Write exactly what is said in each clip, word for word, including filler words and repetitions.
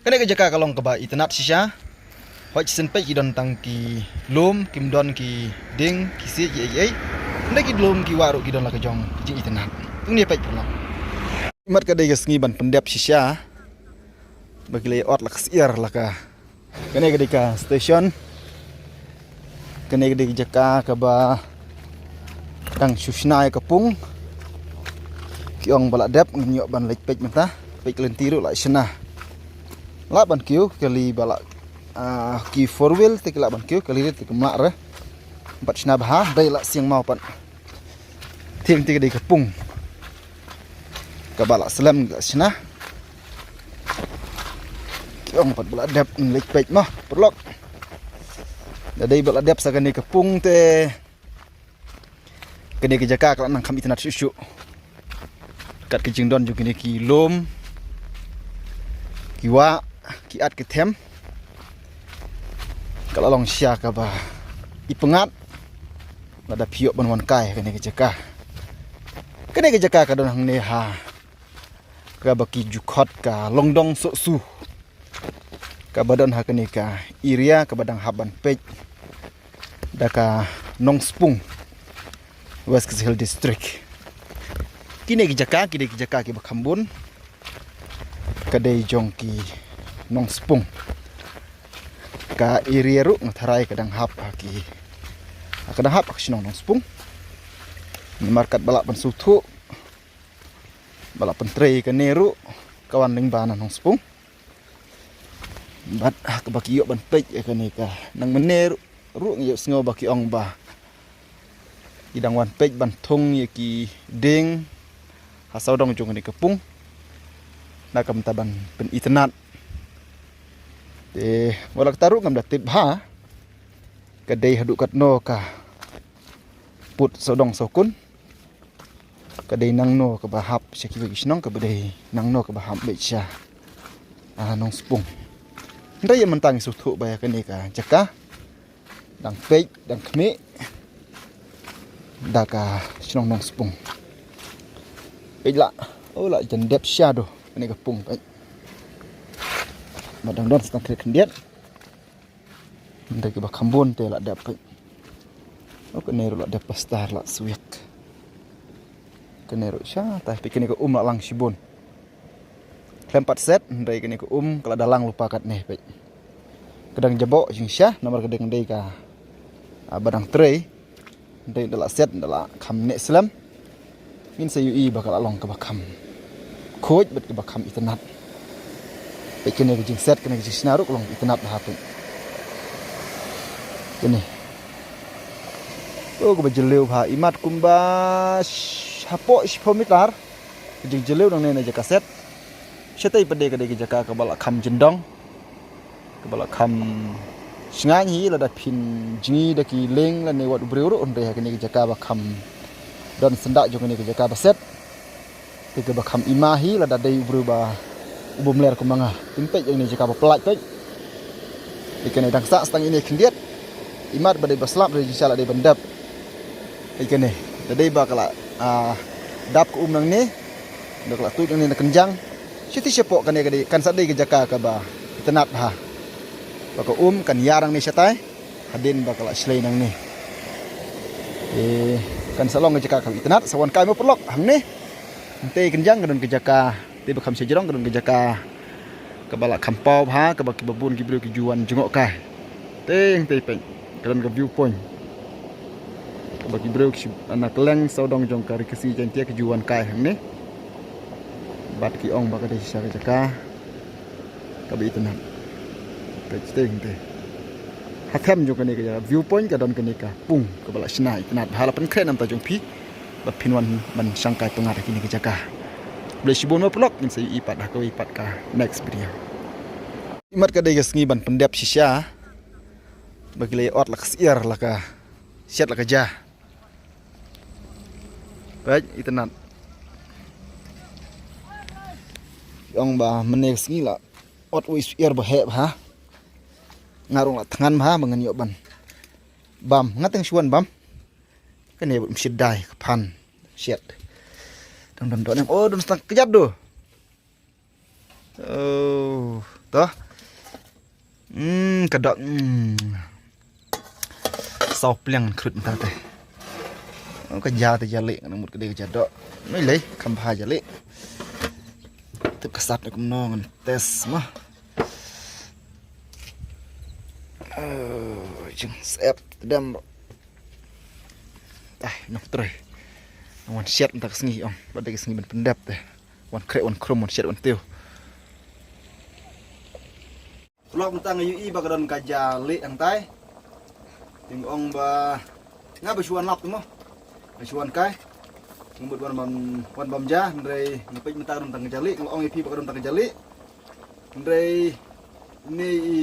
Kane ka jaka ka long kaba itynnad shisha. Hoi shisien peit ki don tang ki lum, kim don ki dieng, ki siej, ki ei ei. Hynrei ki lum ki wah ruh ki don la ka jong ka jingitynnad. Tang ne peit paralok. Imat ka dei ka sngi ban pyndep shisha. Ba ki la ot la ka syiar la ka. Kane ka dei ka station. Kane ka dei ka jaka kaba dang shu shna ïa ka pung. Ki ong ba la dep, ngin ïoh ban leit peit mynta. Peit ka lynti ruh la shna. Lah ban kiew kali ba la, ah, ki four wheel te ki lah ban kiew kali te ki mlak re. Bad shna bha, dei la siang maw pat. Te te ka dei ka pung kaba la slem ka shna. Ki ong pat ba la dep, leit peit mo paralok. Da dei ba la dep sa kane ka pung te kane ka jaka ka la nang kham itynnad shuh shuh. Kat ka jingdon jong kine ki lum, ki wah, ki at ki them. Ka la long shisha kaba ipyngngad. Lada phi ïoh ban wan kai kane ka jaka. Kane ka jaka ka don hangne ha kaba ki ju khot ka Longdong Sohsu. Kaba don ha kane ka area kaba dang hap ban peit da ka Nongspung, West Khasi Hills District. Kine ki jaka, kine ki jaka kiba kham bun. Ka dei jong ki Nongspung. Ka area ruh nga tharai ka dang hap ha ki, ka dang hap ha ka shnong Nongspung. Namar katba lah ban sngewthuh, ba lah pyntrei kane ruh ka wan lyngba na Nongspung. Bad ha kaba ki ïoh ban peit ïa kane ka nang mynne ruh, ruh ngi ïoh sngew ba ki ong ba ki dang wan peit ban thung ïa ki dieng ha sawdong jong kane ka pung. Na ka bynta ban pynitynnad. Te wat la katta ruh ngam da tip bha ka dei haduh katno ka pud sawdong sawkun. Ka dei nangno kaba hap sha kiwei ki shnong, kaba dei nangno kaba hap beit sha, ah, Nongspung. Hynrei ïa mynta ngi sngewthuh ba ïa kane ka jaka dang peit, dang khmih da ka shnong Nongspung. Peit la, oh la jan dep sha doh kane ka pung peit. Ba dang don sa tang khyndiat. Hynrei kiba kham bun te la dep peit. Oh, kane ruh la dep plastar la swiak. Kane ruh sha tai peit, kane ka um la lang shibun. Khlem pat set, hynrei kane ka um ka la da lang lypa katne peit. Ka dang jaboh jingshisha namar ka dang dei ka, ah, ba dang trei. Hynrei da la set, da la kham neh slem. Ngin sa ïohi ba ka la long kaba kham khuid bad kaba kham itynnad. Peit kane ka jingset, kane ka jingshna ruh ka long itynnad bha peit. Kane. Oh, kaba jylliew bha, imat kumba sh-, hapoh shiphew mitar. Ka jingjylliew nangne na jaka set. Shatei pat de ka dei ka jaka kaba la kham jyndong. Kaba la kham shngaiñ hi lada phin jngi da ki lieng lane wat u briew ruh, hynrei ha kane ka jaka ba kham don syndah jong kane ka jaka ba set. Te kaba kham ima hi lada dei u briew ba u bym ler kum ma nga. Te peit ïa kane jaka ba pyllait peit. Te kane dang sah sa tang ine khyndiat. Imat ba dei ba slap, dei jingshisha la dei ban dep. Peit kane. Da dei ba ka la, ah, dap ka um nangne. Da ka la tuid nangne na kynjang. Shiti shapoh kane ka dei, kan sa dei ka jaka kaba itynnad bha. Ba ka um kan ïar nangne shatai. Hadien ba ka la shlei nangne. Eh, kan sa long ka jaka kaba itynnad, sa wan kai mo paralok hangne. Hangtei kynjang ka don ka jaka, te ba kham shajrong ka don ka jaka kaba la kham paw bha, kaba kiba bun ki briew ki ju wan jngoh kai. Te hangtei peit ka don ka view point. Kaba ki briew ki shi-, na kylleng sawdong jong ka Ri Khasi Jaiñtia ki ju wan kai hangne. Bad ki ong ba ka dei shisha ka jaka kaba itynnad. Peit te hangtei. Ha them jong kane ka view point ka don kane ka pung kaba la shna itynnad bha, la pynkhreh na ka bynta jong phi. Ba phin wan ban shang kai pyngngad ha kine ki jaka. Khublei shibun mo paralok, ngin sa ïohi pat ha kawei pat ka next video. Imat ka dei ka sngi ban pyndep shisha. Ba ki la ot la ka syiar la ka shet la ka ja. Peit itynnad. Ki ong ba mynne ka sngi la ot wei syiar ba heh bha. Nga ruh la thngan bha ba ngan ïoh ban bam, nga teng shuwan bam. Kane bad um shit dai ka phan. Shit. Dang dang dang. Oh, dang stang kejap doh. Oh. To. Hmm, ka doh. Hmm. Saw pliang khrut mynta te. Oh, ka ja te ja leh, ngan mut ka dei ka ja doh. Nai lei, kham bha ja leh. Tip ka sap ne kumno ngan test mo. Oh, jing sep dem. Ai, nong trei. Wan shet mynta ka sngi ong. Ba dei ka sngi ban pyndep te. Wan khreh, wan khrum, wan shet, wan tiew. Paralok, mynta nga ïohi ba ka don ka ja leh hangtai. Te nga ong ba nga ba shu wan lap te mo. Nga shu wan kai. Nga mut wan bam, wan bam ja, hynrei nga peit mynta ka don tang ka ja leh, nga ong ïa phi ba ka don tang ka ja leh. Hynrei ne i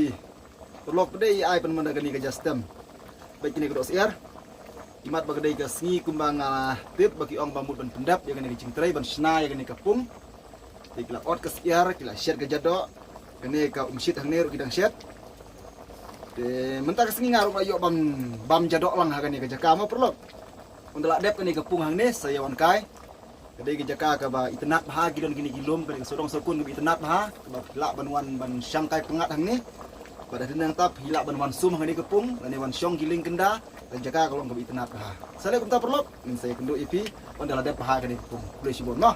paralok, phi dei ai pynban da kane ka ja stem. Peit kane ka doh syiar. Imat ba ka dei ka sngi kumba nga tip ba ki ong ba mut ban pyndep ïa kane ka jingtrei, ban shna ïa kane ka pung. Te ki la ot ka syiar, ki la shet ka ja doh. Kane ka umshit hangne ruh ki dang shet. Te mynta ka sngi nga ruh nga ïoh bam, bam ja doh lang ha kane ka jaka mo paralok. Ynda la dep kane ka pung hangne sa ïa wan kai. Ka dei ka jaka kaba itynnad bha, ki don kine ki lum, kane ka sawdong sawkun kaba itynnad bha, kaba phi lah ban wan ban shang kai pyngngad hangne. Bad hadien nangta phi lah ban wan sum hangne ka pung, lane wan shong ki lieng kynda, ka jaka ka long kaba itynnad bha. Sa leh kumta paralok, ngin sa ïakynduh ïa phi ynda la dep bha kane ka pung. Khublei shibun mo.